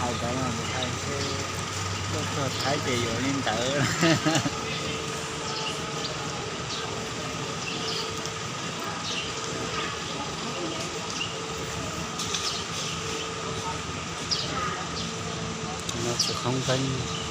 Cov no mus thaij xwb, tuaj txog Thaib ces yuav li ntawd. No txiv qoob nqeeb.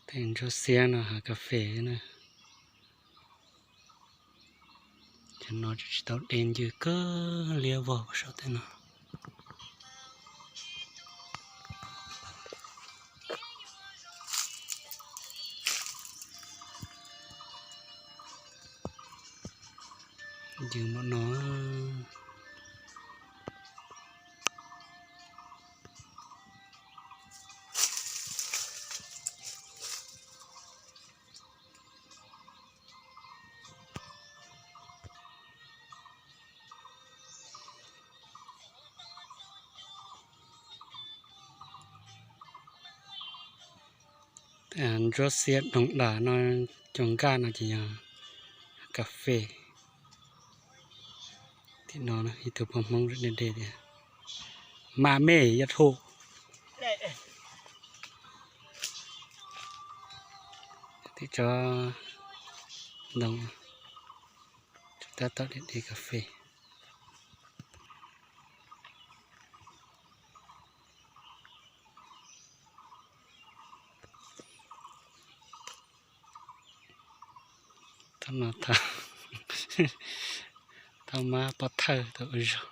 Tej ntsuab xiab no hav kas fes na. Cov no tsis tau de ncw kawg, liab vog saum tej no. Ncw npaum no. Ntsuab xiab doog dam no, cov nkaj no ces yog kas fes. Tim no ib tug poj Hmoob de de tias, mas me yog thum. Tim tsob ntoo, tab tom de de kas fes. Thaum no thaum mab pov thawj tau ua zog.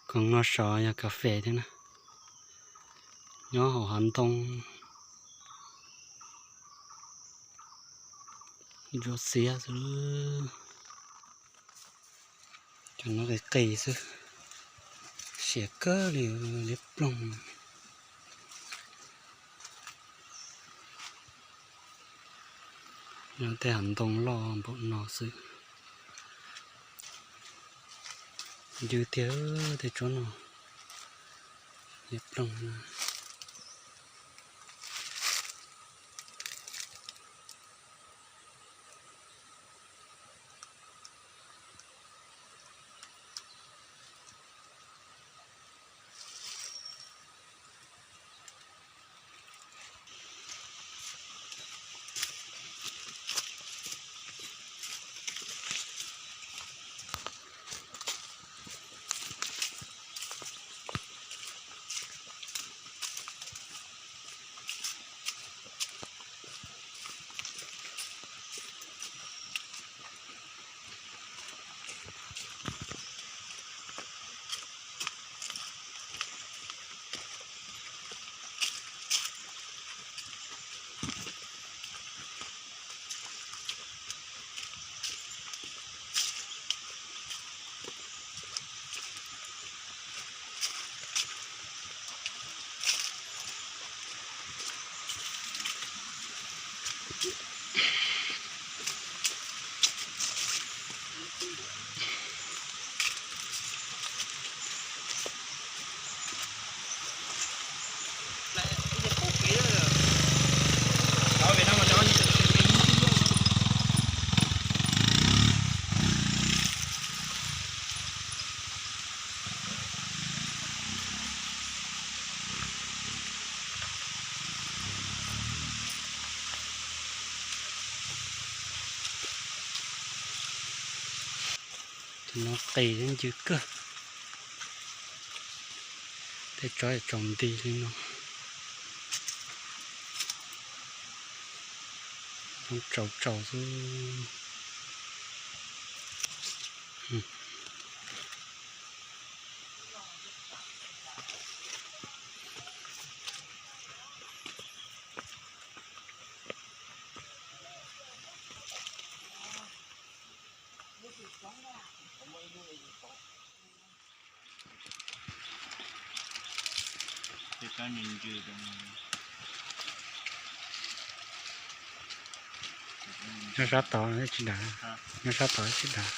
Koog no saud yog kas fes thiab na, nyob hauv hav ntoo. Ntsuab xiab xwb, cov no qis qis xwb, siav kawg li, liab ploog. Nyob tej hav ntoo loj npaum no xwb, ncw tiag tej tsob no, liab ploog. Cov no qis thiab ncw kawg. Tej tsob tsaus nti li no, tsaus tsaus xwb. Nyob sab tod tsis dav, nyob sab tod tsis dav.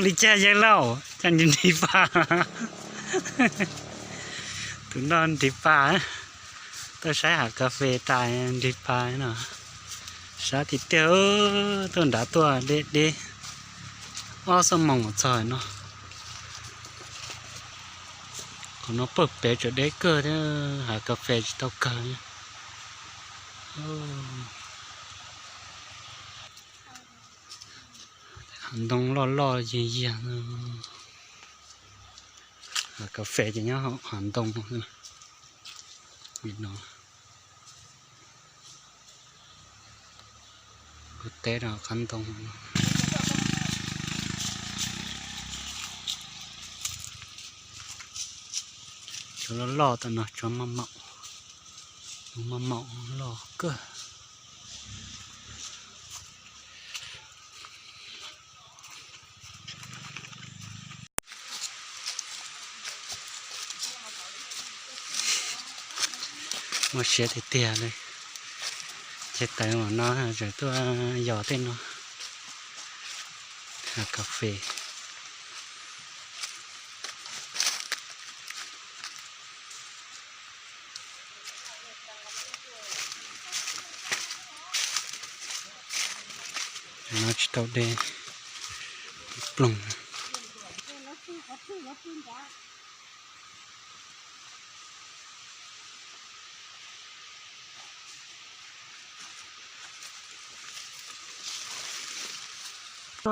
Li cas yawg laus, cas nrhiv pa? Tus no nrhiv pa, tuaj saib hav kas fes tas nrhiv pa no. Sab tiag tiag, tuaj nrad tuaj deb deb, ob xuab moos txog no. Qhov no pawg pem tseem deb kawg thiab, hav kas fes tsis tau kawg. Hav ntoo loj loj yiag yiag. Hav kas fes ces nyob hav ntoo no. Kuv teb rau qab ntoo. Tsuas loj loj tam no, tsuas maj maum, maj maum loj kawg. Muaj siab tiag tiag li. Ces tawm mam no tseem tuaj yos tej no, hav kas fes. No tsis tau de, ploog.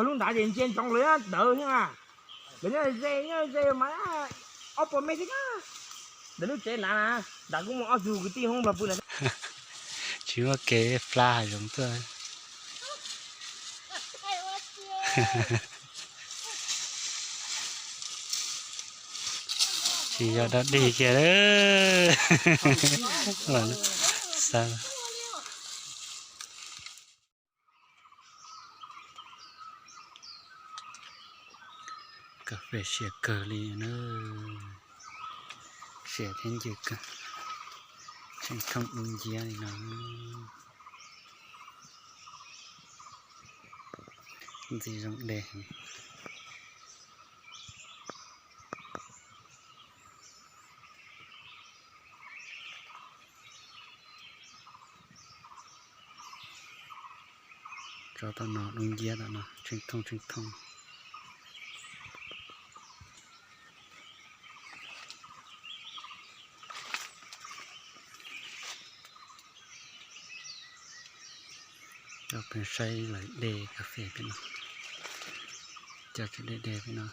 Lub nrad ces ntsia ntsoov lawv ntawd thiab na. Lawv nyob ze, nyob ze mas ob puas mev thiab na. Ntawm lub tsev nrad na, nrad kuj muaj ob tug kwv tij Hmoob nplog pw na. Tsis muaj kev pla hav zoov tuaj. Tsis yog dog dig kiag. Kas fes siav kawg li na. Siav thiab ncw kawg. Tseem thooj dub nciab li no. Ntxim zoo de. Tso tom no dub nciab tom no tseem thooj tseem thooj. Coj peb saib lawv de kas fes pem no. Cov de de pem no.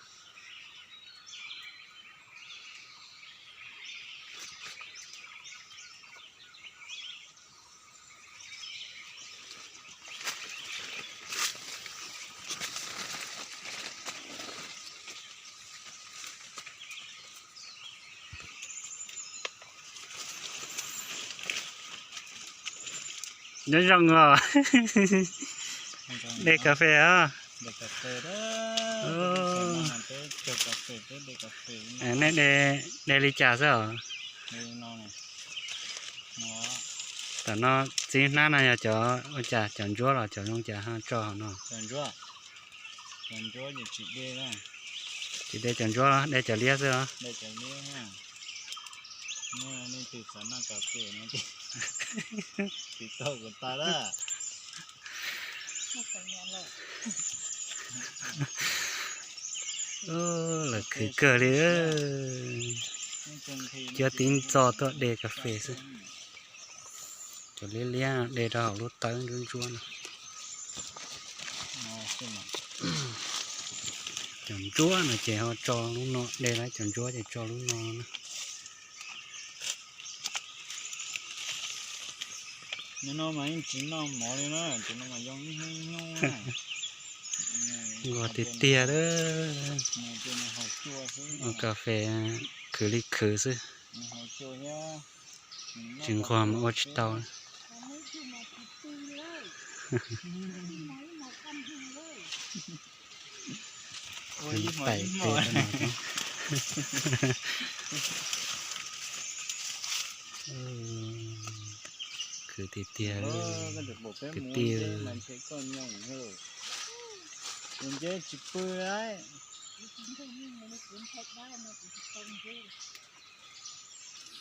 Nyob zoo os. De kas fes os. Nej de, de li cas xwb os? Tam no txiv hnab no yog cov ua cas, cov ntsuab los cov zoo cas ho tso hauv no? Tsis de cov ntsuab, de cov liab xwb os. Lawv khwv kawg li, cuab tib ntxo tuaj de kas fes xwb. Cov liab liab de rau hauv lub tawb ntsuab ntsuab no. Cov ntsuab no ces ho tso lub no, de lawm cov ntsuab ces tso lub no na. Nim no mas yeej tsis noj mov li na, tus no mas yoo ib hnub ib hnub. Nquag tiag tiag lawm. Ua kas fes khwv li khwv xwb, tsis nquag mas ua tsis tau. Pais tes no. Khwv tiag tiag, kwv tij. Tus nceb tsis pw lawm.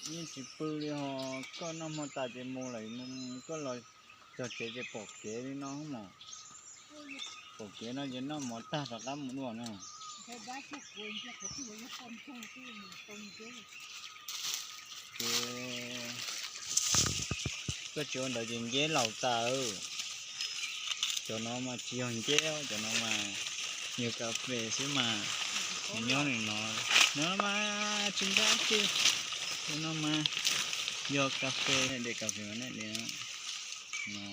Yeej tsis pw li ho, koj noj hmo tas ces mus lawm, koj los txog tsev ces pom kev li no mos. Pom kev no ces noj mov tag rov qab mus dua na. Ces koj tsis ua ntawd ces nceb laus tas. Cov no mas tsis yog nceb, cov no mas yog kas fes xwb mas. Nyob li no, no mas tsis ncaj ces, cov no mas yog kas fes, de kas fes mas nej de no.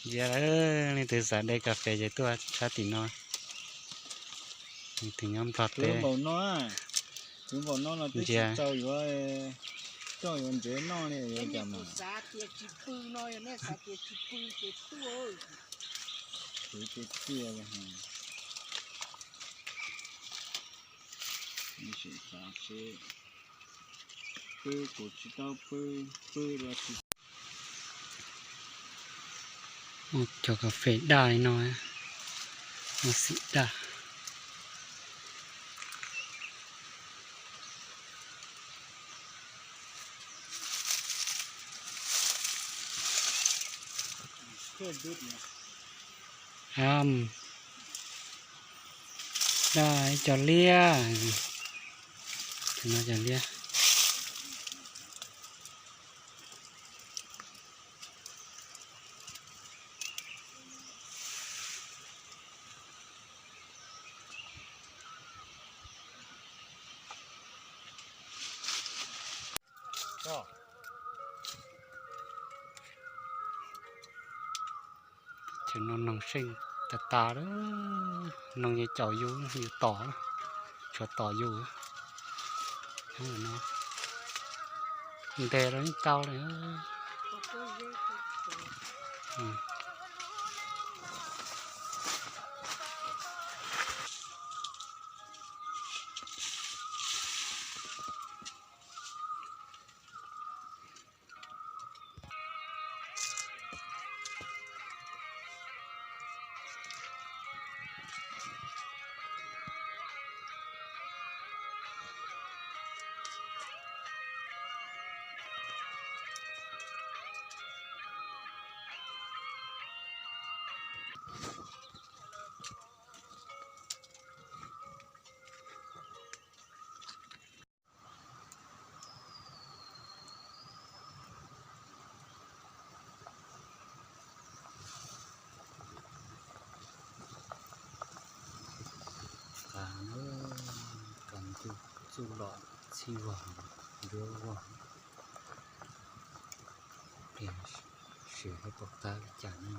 Ntsia lawm, leej twg xav de kas fes ces tuaj tshab tim no. Leej twg nyob Nplog teb. Ntsia, coj yuav ntsev noj li yuav cas mas. Xav tias tsis pw no, nej xav tias tsis pw ces tuaj. Khwv tiag tiag li. Sim xav seb pw kuv tsis tau pw, pw los tsis. Cov kas fes daj li no, muaj xim daj. Daj ib co liab, no cov liab. Ces no noog seej tas tas lawm, noog yeej caum yus, yus tom, tshuav tom yus. Ntes los yeej tau li. Txuj lom txhij vog, nruab vog, pliag siav thiab pom qab li cas ne.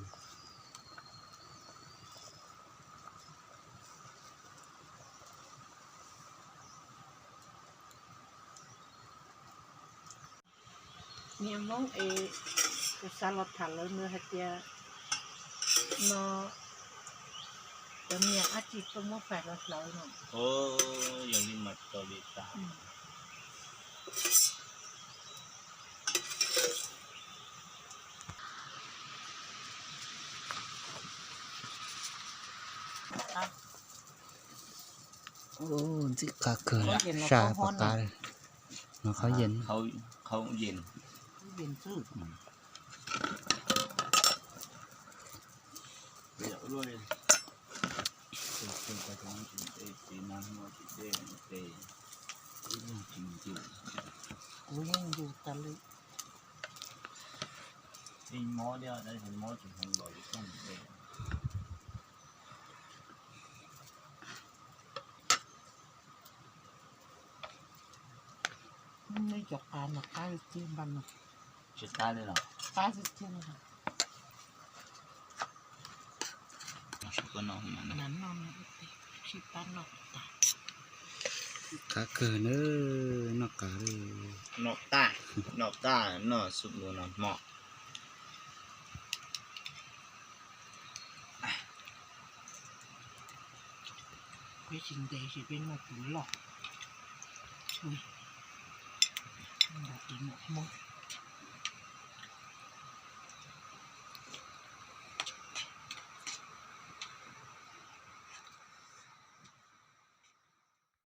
Niag Hmoob es kuv xav los tham lawv nws hais tias no cov niag dab tsi tuaj muab fais los hlawv no. Yog li mas tau li tas. Ntxim qab kawg, saj pom qab li. No qhov yees, qhov yees. Kuv yeej yus tas li. Mob thiab, mob tsis hloov los li koj mus de. Nej cov qas no qab tiag npaj no. Tsis qab li los? Qab tiag tiag. Qab kawg na, noj qab li. Noj qab, noj qab, noj xub nus noj hmo. Peb tsis ntev ces peb noj tus loj. Tus muam Hmoob.